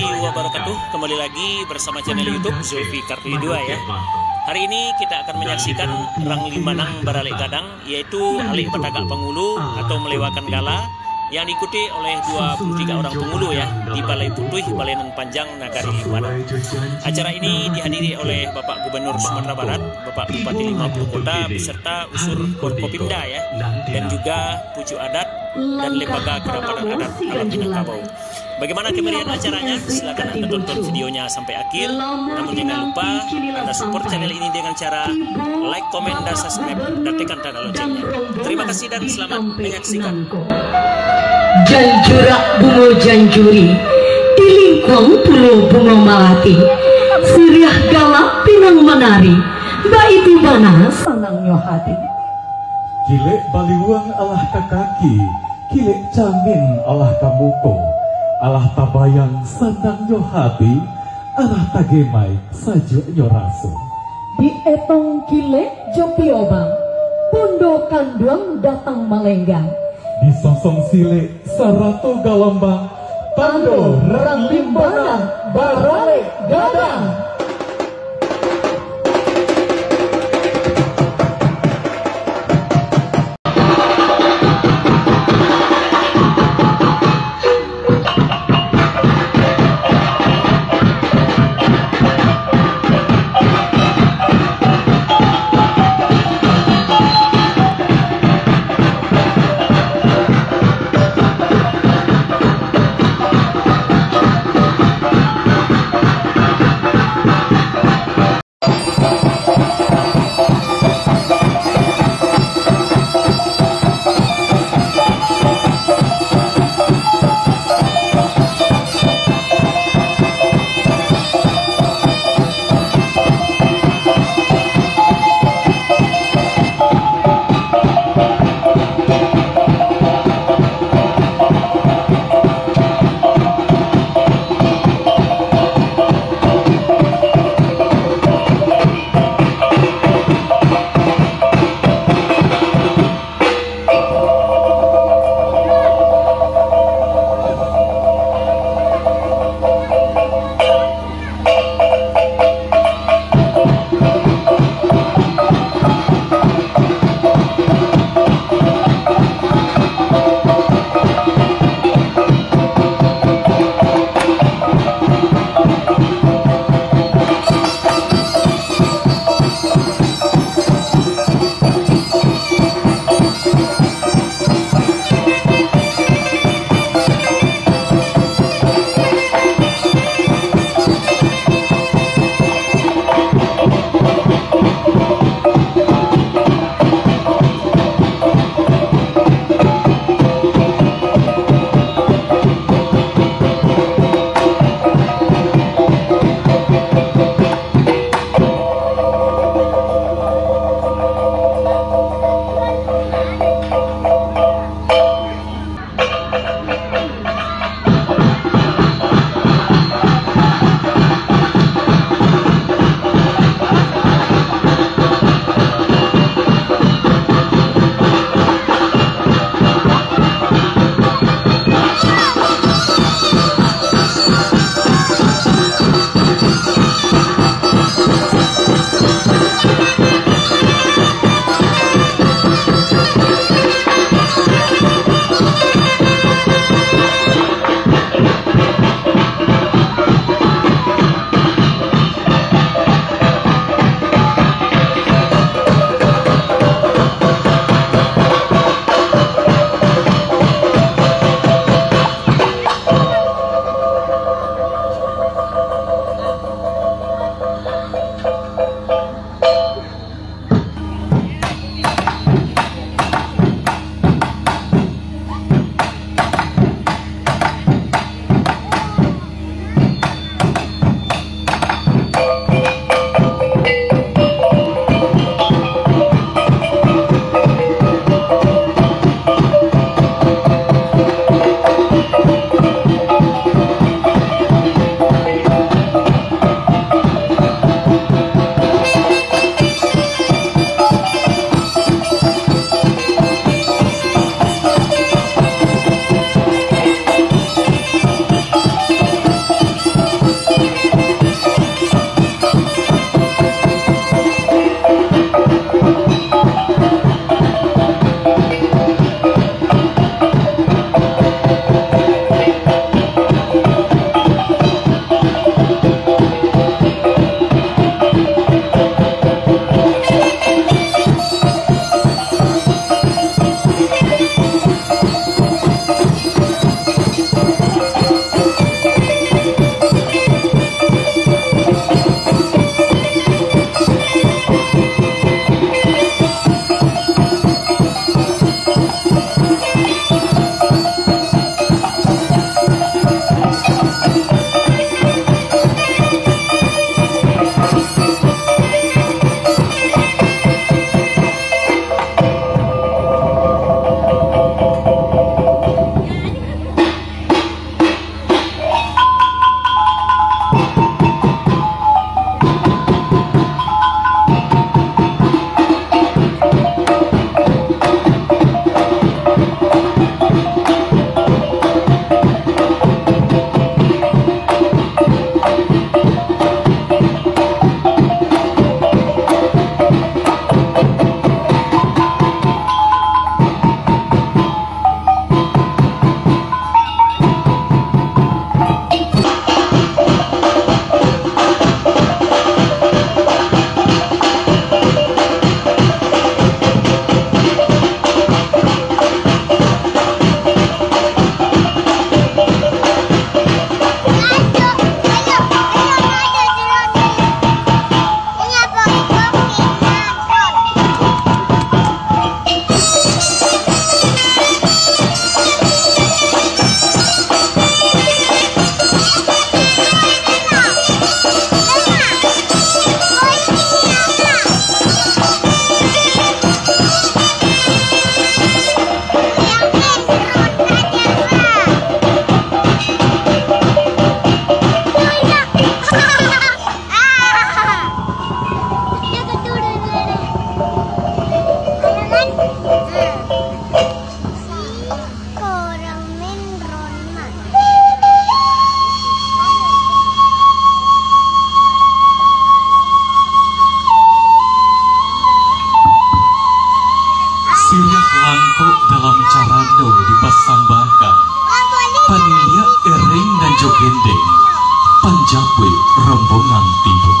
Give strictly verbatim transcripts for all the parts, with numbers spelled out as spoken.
Wabarakatuh. Kembali lagi bersama channel YouTube Zulfikar Ridua, ya. Hari ini kita akan menyaksikan Rang Limbanang Baralek Gadang, yaitu alek batagak pangulu atau melewakan gala yang diikuti oleh dua puluh tiga orang pengulu, ya, di Balai Putuih, Balai Nan Panjang, Nagari Limbanang. Acara ini dihadiri oleh Bapak Gubernur Sumatera Barat, Bapak Bupati Lima Puluh Kota, beserta unsur Forkopimda, ya, dan juga pucuk adat dan lembaga kerapatan adat alam Minangkabau. Bagaimana kemeriahan acaranya? Silakan Anda tonton videonya sampai akhir. Namun jangan lupa Anda support channel ini dengan cara like, komen, dan subscribe, dan tekan tanda loncengnya. Terima kasih dan selamat menyaksikan. Janjurak bungo janjuri, di lingkuang pulo bungo malati, siriah galak pinang manari, baitu bana sanangnyo hati. Kilek baliuang alah ka kaki, kilek camin alah ka muko, alah tabayang sanangnyo hati, alah tagemai sajuaknyo raso. Di etong kilek jo piobang, bundo kanduang datang malenggang. Disosong silek sarato galombang, tando Rang Limbanang baralek gadang. Mangko dalam carano dipasambahkan, paniliak iring nan jo gendeng, panjapuik rombongan tibo.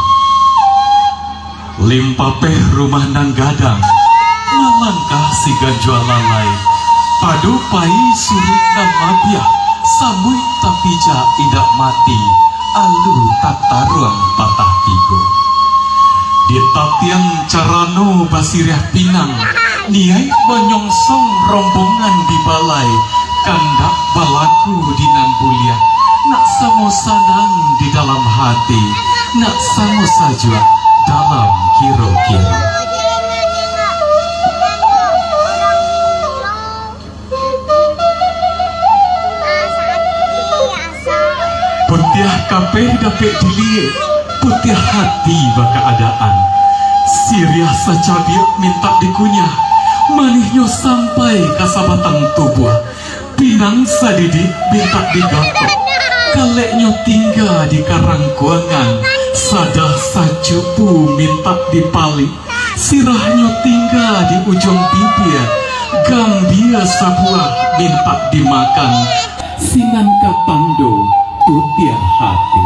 Limpapeh rumah nan gadang, malangkah si ganjua lalai, pado pai suruik nan labiah, samuik tapijak indak mati, alu tataruang patah tigo. Di tapiang carano basiriah pinang, niaik manyongsong rombongan di balai, kandak balaku di nan buliah, nak samo sanang di dalam hati, nak samo sajuak dalam kiro-kiro. Putiah kapeh dapek diliek, putiah hati bakaadaan. Siriah sacabiak mintak dikunyah, manihnyo sampai ka sabatang tubuah. Pinang sadidik mintak digatok, kaleknyo tingga di karangkuangan, sadah sacupu mintak dipalik. Sirahnyo tingga di ujuang bibia, gambia sabuah mintak dimakan, sinan ka tando putiah hati.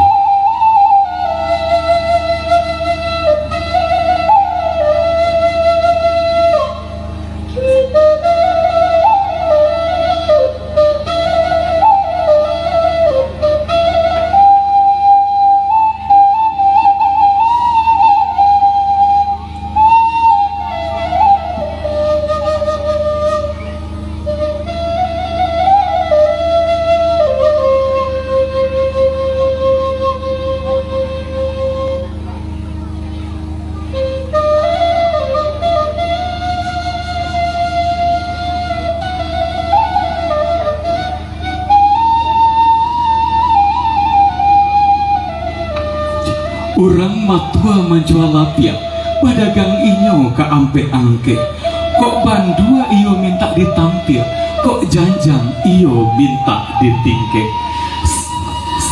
Urang matua manjua lapiak, badagang inyo ka ampek angkek. Kok bandua iyo mintak ditampiak, kok janjang iyo mintak ditingkek.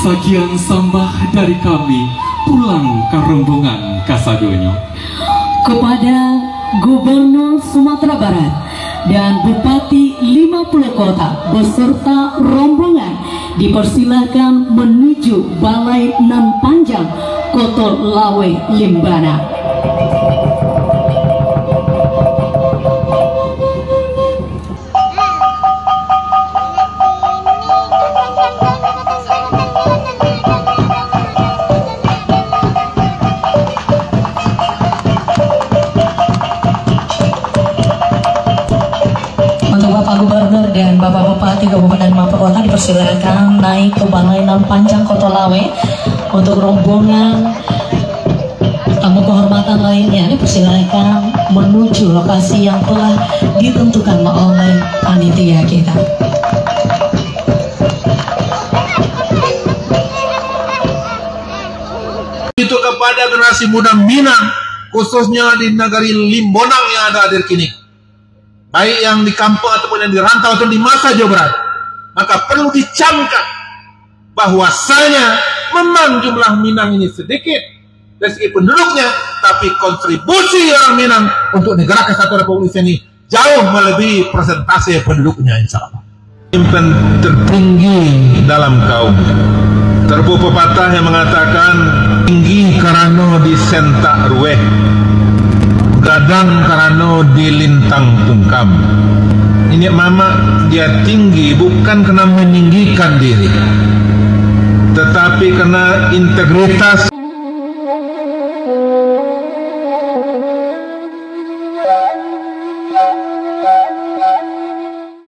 Sakian sambah dari kami, pulang ka rombongan kasadonyo. Kepada Gubernur Sumatera Barat dan Bupati Lima Puluh Kota beserta rombongan dipersilahkan menuju Balai Nan Panjang, Koto Laweh, Limbanan. Untuk Bapak Gubernur dan Bapak Bupati Kabupaten Lima Puluh Kota dipersilakan naik ke Balai Nan Panjang Koto Laweh. Untuk rombongan tamu kehormatan lainnya dipersilakan menuju lokasi yang telah ditentukan oleh panitia kita. Itu kepada generasi muda Minang, khususnya di negeri Limbonan yang ada hadir kini. Baik yang di kampung ataupun yang di rantau atau di masa Jawa Barat, maka perlu dicamkan bahwasanya memang jumlah Minang ini sedikit dari segi penduduknya, tapi kontribusi orang Minang untuk negara kesatuan Republik Indonesia ini jauh melebihi persentase penduduknya, insya Allah. Pemimpin tertinggi dalam kaum. Terbuah pepatah yang mengatakan, "Tinggi karano disentak rueh, gadang karano dilintang tungkam." Niniak mamak dia tinggi bukan karena meninggikan diri, tetapi karena integritas.